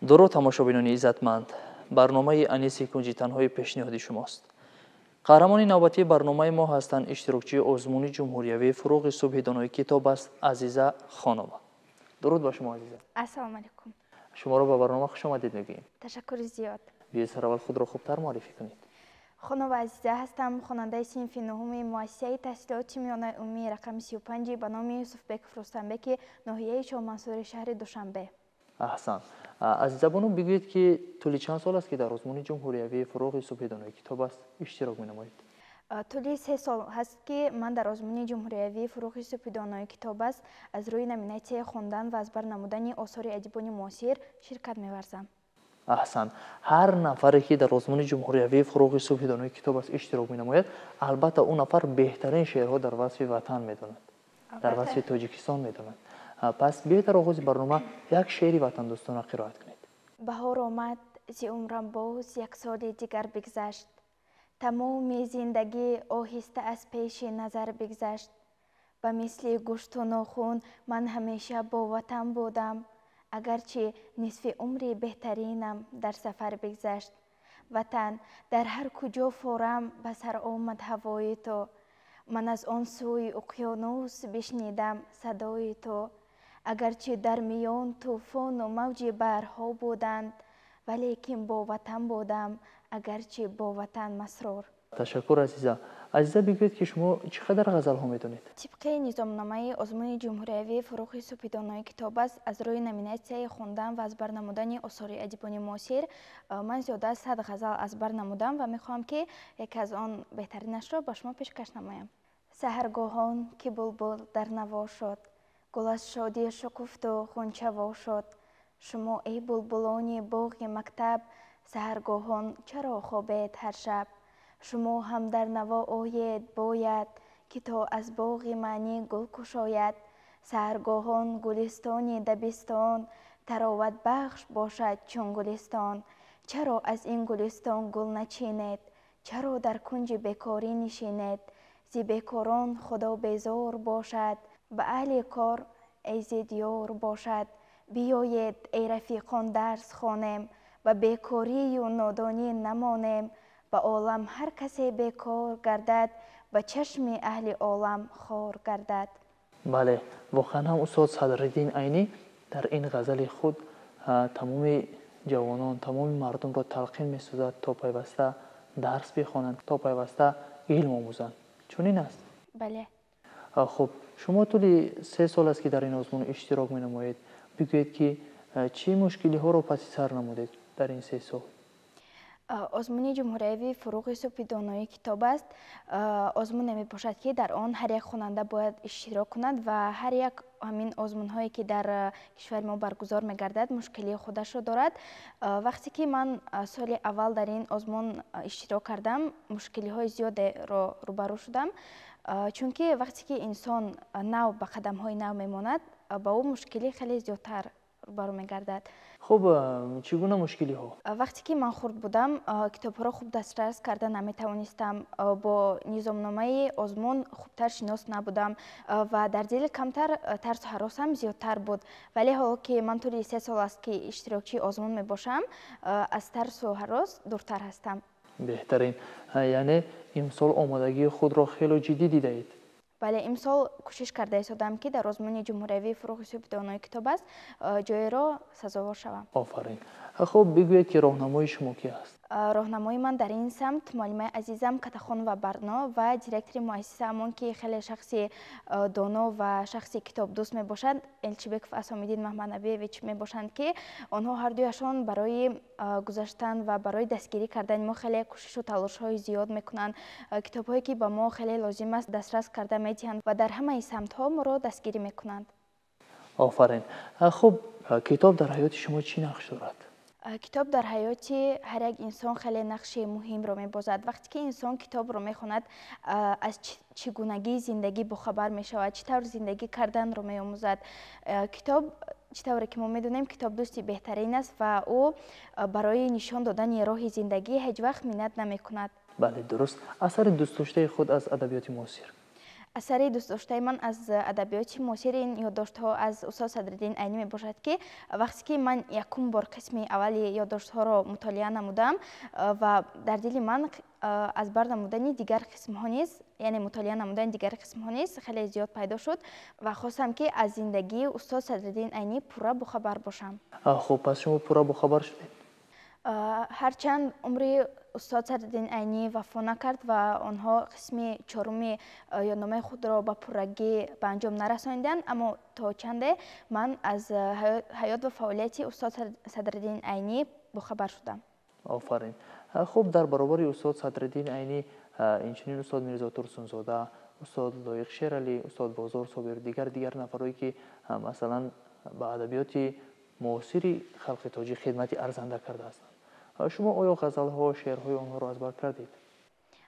Дуруд, тамошобинони иззатманд. Барномаи Аниси кунҷи танҳоӣ пешниҳоди шумост. Қаҳрамони навбатии барномаи мо ҳастанд иштирокчии озмуни ҷумҳуриявии «Фурӯғи субҳи донои китоб аст» Азиза Хонова. Дуруд ба шумо, Азиза. Ассалому алайкум. Шуморо ба барнома хушомадед мегӯем. Ташаккури зиёд. Биёед, сараввал худро хубтар муаррифӣ кунед. Хонова Азиза ҳастам, хонандаи синфи нуҳуми муассисаи таҳсилоти миёнаи умумии рақами 35 ба номи Юсуфбеков Рустамбеки ноҳияи Шоҳмансури шаҳри Душанбе. Аҳсан, Азизабону. Бигӯед, ки тӯли чанд сол аст, ки дар озмуни ҷумҳуриявии «Фурӯғи субҳи донои китоб аст» иштирок менамоед? Тӯли 3 сол ҳаст, ки ман дар озмуни ҷумҳуриявии «Фурӯғи субҳи донои китоб аст» аз рӯи номинатсияи хондан ва аз бар намудани осори адибони муосир ширкат меварзам. Аҳсан. Ҳар нафаре, ки дар озмуни ҷумҳуриявии «Фурӯғи субҳи донои китоб аст» иштирок менамояд, албатта, ӯ нафар беҳтарин шеърҳо дар васфи ватан медонад, дар васфи Тоҷикистон медонад. Пас биёед, дар оғози барнома як шеъри ватандӯстона қироат кунед. Баҳор омад, зи умрам боз як соли дигар бигзашт. Тамоми зиндагӣ оҳиста аз пеши назар бигзашт. Ба мисли гӯшту нохун ман ҳамеша бо ватан будам, агарчи нисфи умри беҳтаринам дар сафар бигзашт. Ватан, дар ҳар куҷо форам ба сар омад ҳавои ту. Ман аз он сӯи уқёнус бишнидам садои ту. Агарчи дар миён тӯфону мавҷи баҳрҳо буданд, валекин бо ватан будам, агарчи бо ватан масрур. Ташаккур, Азиза. Азиза, бигӯед, ки шумо чӣ қадар ғазалҳо медонед? Тибқи низомномаи озмуни ҷумҳуриявии «Фурӯғи субҳи донои китоб аст» аз рӯи номинатсияи хондан ва аз бар намудани осори адибони муосир ман зиёда аз 100 ғазал аз бар намудам ва мехоҳам, ки яке аз он беҳтаринашро ба шумо пешкаш намоям. Саҳаргоҳон ки булбул дар наво шуд, гул аз шодӣ шукуфту ғунча во шуд. Шумо, эй булбулони боғи мактаб, саҳаргоҳон чаро хобед ҳар шаб? Шумо ҳам дар наво оед бояд, ки то аз боғи маънӣ гул кушояд. Саҳаргоҳон гулистони дабистон тароватбахш бошад чун гулистон. Чаро аз ин гулистон гул начинед? Чаро дар кунҷи бекорӣ нишинед? Зи бекорон Худо безор бошад, ба аҳли кор эзид ёр бошад. Биёед, эй рафиқон, дарс хонем, ба бекорию нодонӣ намонем. Ба олам ҳар касе бекор гардад, ба чашми аҳли олам хор гардад. Бале, воқеан ҳам устод Садриддин Айнӣ дар ин ғазали худ тамоми ҷавонон, тамоми мардумро талқин месозад, то пайваста дарс бихонанд, то пайваста илм омӯзанд. Чунин аст? Бале. Хуб, шумо тӯли 3 сол аст, ки дар ин озмун иштирок менамоед. Бигӯед, ки чӣ мушкилиҳоро паси сар намудед дар ин 3 сол? Озмуни ҷумҳуриявии «Фурӯғи субҳи донои китоб аст» озмуне мебошад, ки дар он ҳар як хонанда бояд иштирок кунад ва ҳар як ҳамин озмунҳое, ки дар кишвари мо баргузор мегардад, мушкилии худашро дорад. Вақте ки ман соли аввал дар ин озмун иштирок кардам, мушкилиҳои зиёдеро рӯбарӯ шудам, чунки вақте ки инсон нав ба қадамҳои нав мемонад, ба ӯ мушкилӣ хеле зиёдтар рӯбарӯ мегардад. Хуб, чӣ гуна мушкилиҳо? Вақте ки ман хурд будам, китобҳоро хуб дастрас карда наметавонистам, бо низомномаи озмун хубтар шинос набудам ва дар дил камтар тарсу ҳаросам зиёдтар буд. Вале ҳоло ки ман тӯли 3 сол аст, ки иштирокчии озмун мебошам, аз тарсу ҳарос дуртар ҳастам. Беҳтарин. Яъне имсол омодагии худро хело ҷиддӣ дидаед? Бале, имсол кӯшиш карда истодам, ки дар озмуни ҷумҳуриявии «Фурӯғи субҳи донои китоб аст» ҷойеро сазовор шавам. Офарин. Хуб, бигӯед, ки роҳнамои шумо ки аст? Роҳнамои ман дар ин самт муаллимаи азизам Катахонова Барно ва директори муассисаамон, ки хеле шахси доно ва шахси китобдӯст мебошанд, Элчибеков Асомиддин Маҳмаднабиевич мебошанд, ки онҳо ҳардуяшон барои гузаштан ва барои дастгирӣ кардани мо хеле кӯшишу талошҳои зиёд мекунанд. Китобҳое, ки ба мо хеле лозим аст, дастрас карда медиҳанд ва дар ҳамаи самтҳо моро дастгирӣ мекунанд. Офарин. Хуб, китоб дар ҳаёти шумо чӣ нақш дорад? Китоб дар ҳаёти ҳар як инсон хеле нақши муҳимро мебозад. Вақте ки инсон китобро мехонад, аз чӣ гунагии зиндагӣ бохабар мешавад, чӣ тавр зиндагӣ карданро меомӯзад. Китоб, чӣ тавре ки мо медонем, китоб дӯсти беҳтарин аст ва ӯ барои нишон додани роҳи зиндагӣ ҳеҷ вақт миннат намекунад. Бале, дуруст. Асари дӯстдоштаи худ аз адабиёти муосир? Асари дӯстдоштаи ман аз адабиёти муосир ин ёддоштҳо аз устод Садриддин Айнӣ мебошад, ки вақте ки ман якум бор қисми аввали ёддоштҳоро мутолиа намудам ва дар дили ман аз бар намудани дигар қисмҳо низ, яъне мутолиа намудани дигар қисмҳо низ хеле зиёд пайдо шуд ва хостам, ки аз зиндагии устод Садриддин Айнӣ пурра бохабар бошам. Хуб, пас шумо пурра бохабар шудед? Ҳарчанд умри устод Садриддин Айнӣ вафо накард ва онҳо қисми чоруми ёдномаи худро ба пуррагӣ ба анҷом нарасониданд, аммо то чанде ман аз ҳаёт ва фаъолияти устод Садриддин Айнӣ бохабар шудам. Офарин. Хуб, дар баробари устод Садриддин Айнӣ инчунин устод Мирзо Турсунзода, устод Лоиқ Шералӣ, устод Бозор Собир, дигар нафарое ки, масалан, ба адабиёти муосири халқи тоҷик хидмати арзанда карда ҳастанд, шумо оё ғазалҳо, шеърҳои онҳоро аз бар кардед?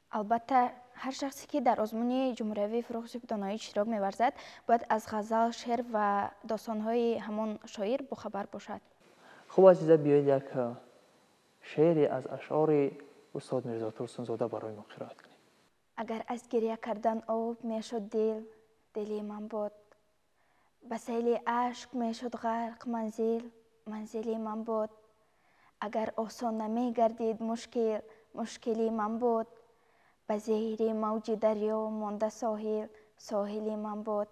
Албатта, ҳар шахсе ки дар озмуни ҷумҳуриявии «Фурӯғи субҳи доноӣ» иштирок меварзад, бояд аз ғазал, шеър ва достонҳои ҳамон шоир бохабар бошад. Хуб, Азиза, биёед, як шеъре аз ашъори устод Мирзо Турсунзода барои мо қироат кунед. Агар аз гиря кардан об мешуд дил, дили ман буд. Ба сейли ашк мешуд ғарқ манзил, манзили ман буд. Агар осон намегардид мушкил, мушкили ман буд. Ба зери мавҷи дарё монда соҳил, соҳили ман буд.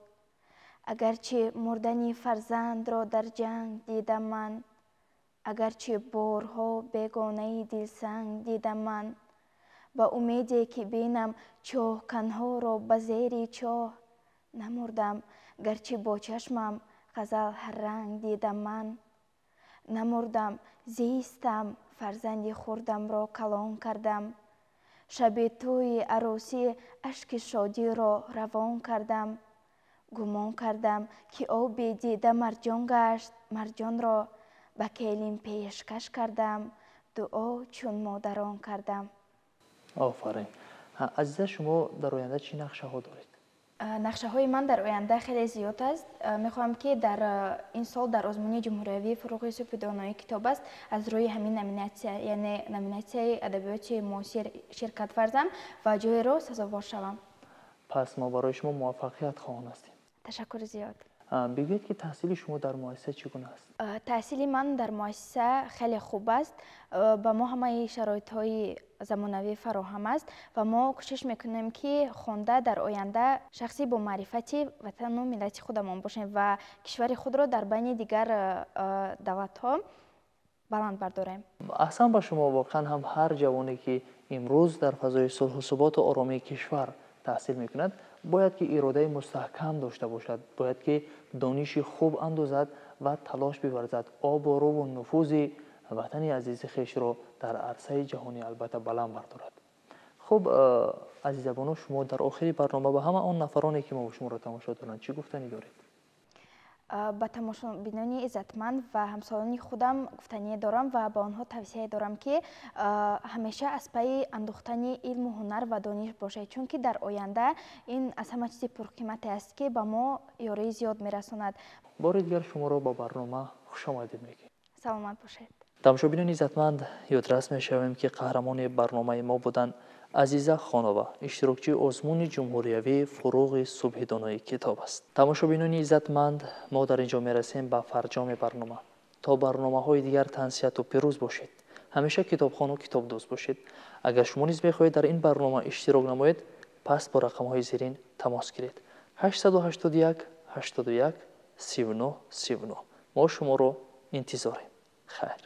Агарчи мурдани фарзандро дар ҷанг дидам ман, агарчи борҳо бегонаи дилсанг дидам ман, ба умеде ки бинам чоҳканҳоро ба зери чоҳ, намурдам, гарчи бо чашмам ғазал ҳарранг дидам ман. Намурдам, зистам, фарзанди хурдамро калон кардам, шаби тӯи арӯсӣ ашки шодиро равон кардам. Гумон кардам, ки оби дида марҷон гашт, марҷонро ба келин пешкаш кардам, дуо чун модарон кардам. Офарин. Азиза, шумо дар оянда чӣ нақшаҳо доред? Нақшаҳои ман дар оянда хеле зиёд аст. Мехоҳам, ки дар ин сол дар озмуни ҷумҳуриявии «Фурӯғи субҳи доноӣ китоб аст» аз рӯи ҳамин номинатсия, яъне номинатсияи адабиёти муосир, ширкат варзам ва ҷойеро сазовор шавам. Пас мо барои шумо муваффақият хоҳон ҳастем. Ташаккури зиёд. Бигӯед, ки таҳсили шумо дар муассиса чӣ гуна аст? Таҳсили ман дар муассиса хеле хуб аст. Ба мо ҳамаи шароитҳои замонавӣ фароҳам аст ва мо кӯшиш мекунем, ки хонда дар оянда шахси бо маърифати ватану миллати худамон бошем ва кишвари худро дар байни дигар давлатҳо баланд бардорем. Аҳсан ба шумо. Воқеан ҳам, ҳар ҷавоне ки имрӯз дар фазои сулҳу суботу оромии кишвар таҳсил мекунад, бояд ки иродаи мустаҳкам дошта бошад, бояд ки дониши хуб андозад ва талош биварзад обурӯву нуфузи ватани азизи хешро дар арсаи ҷаҳонӣ албатта баланд бардорад. Хуб, Азизабону, шумо дар охири барнома ба ҳама он нафароне ки мо шуморо тамошо доранд, чӣ гуфтанӣ доред? Ба тамошобинони иззатманд ва ҳамсолони худам гуфтанӣ дорам ва ба онҳо тавсия дорам, ки ҳамеша аз пайи андӯхтани илму ҳунар ва дониш бошед, чунки дар оянда ин аз ҳама чизи пурқимате аст, ки ба мо ёрии зиёд мерасонад. Бори дигар шуморо ба барнома хушомадед мегӯем. Саломат бошед. Тамошобинони иззатманд, ёдрас мешавем, ки қаҳрамони барномаи мо буданд Азиза Хонова, иштирокчии озмуни ҷумҳуриявии «Фурӯғи субҳи донои китоб аст». Тамошобинони иззатманд, мо дар ин ҷо мерасем ба фарҷоми барнома. То барномаҳои дигар тансиҳату пирӯз бошед, ҳамеша китобхону китобдӯст бошед. Агар шумо низ мехоҳед дар ин барнома иштирок намоед, пас бо рақамҳои зерин тамос гиред: 881 81 39 39. Мо шуморо интизорем. Хайр.